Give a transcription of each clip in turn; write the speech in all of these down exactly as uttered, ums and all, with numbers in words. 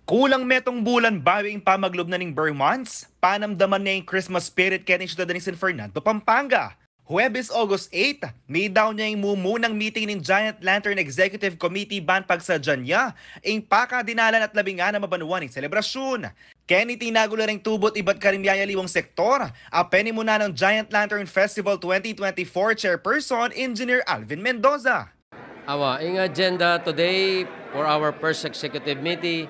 Kulang metung bulan bayu ing pamaglub na ning ber months, panamdaman ne ing Christmas spirit keni ing syudad ning San Fernando, Pampanga. Huwebes, August eight, midaun ne ing mumunang meeting ning Giant Lantern Executive Committee ban pagsadyan ya ing pakadinalan at labing anam a banwa ning selebrasyun. Keni tinagu la ring tubud ibat karing miyayaliwang sektor, a penimunan nang Giant Lantern Festival twenty twenty-four Chairperson Engineer Alvin Mendoza. Awa, ing agenda today for our first executive meeting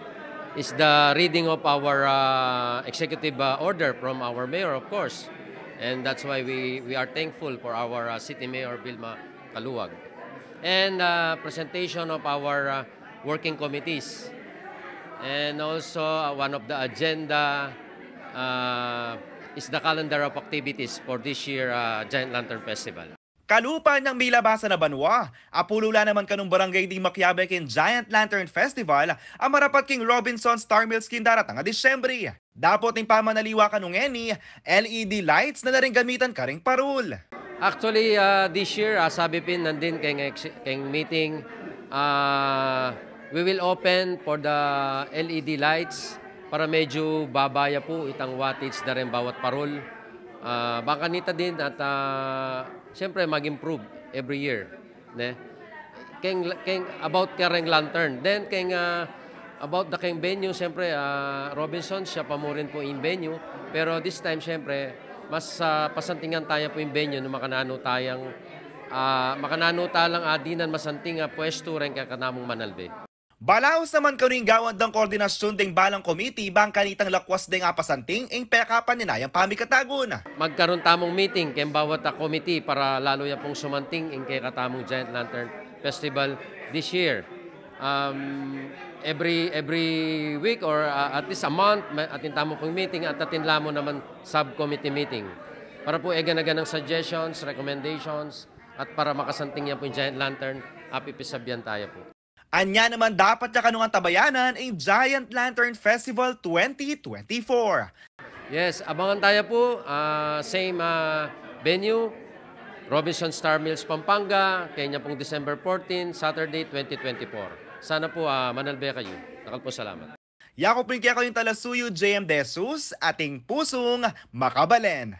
is the reading of our uh, executive uh, order from our mayor, of course. And that's why we, we are thankful for our uh, city mayor, Vilma Caluag. And uh, presentation of our uh, working committees. And also, uh, one of the agenda uh, is the calendar of activities for this year uh, Giant Lantern Festival. Kalupa nang milabasan a banwa, apulu la naman kanung barangay ding makiabe king Giant Lantern Festival a marapat king Robinson Star Mills king daratang a Disyembre. Dapot ing pamanaliwa kanu ngeni, L E D lights na la ring gamitan karing parul. Actually, uh, this year, uh, sabi pin nandin keng, ex- keng meeting, uh, we will open for the L E D lights para medyo babaya pu itang wattage da ring bawat parul. Uh, bang kanita din at uh, siyempre mag-improve every year, ne? Keng, keng about kareng lantern. Then keng uh, about the keng venue, siyempre uh, Robinson, siya pa mu rin pu ing venue. Pero this time, siyempre, mas uh, pasantingan taya pu ing venue nung makananu tayang uh, makananu talang adinan masanting a pwestu reng kekatamung manalbe. Balaus naman kanu ing gawan dang koordinasyun deng balang komiti bang kanitang lakwas deng apasanting ing pekapan neng pamikatagun. Magkarun tamung meeting keng bawat a komiti para lalu ya pung sumanting ing kekatamung Giant Lantern Festival this year. Um, every every week or uh, at least a month, atin tamu pung meeting at atin la mu naman subcommittee meeting para pu e gana-ganang suggestions, recommendations at para makasanting ya pung Giant Lantern, apipisabyan taya pu. Anya naman dapat ya kanung antabayanan ing Giant Lantern Festival twenty twenty-four. Yes, abangan taya pu, ah, same ah, venue, Robinson Star Mills, Pampanga, kenya pung December fourteen, Saturday, twenty twenty-four. Sana pu ah, manalbe kayu. Dakal pung salamat. Yaku pu ing kekayung talasuyu, J M De Jesus, atin pusung makabalen.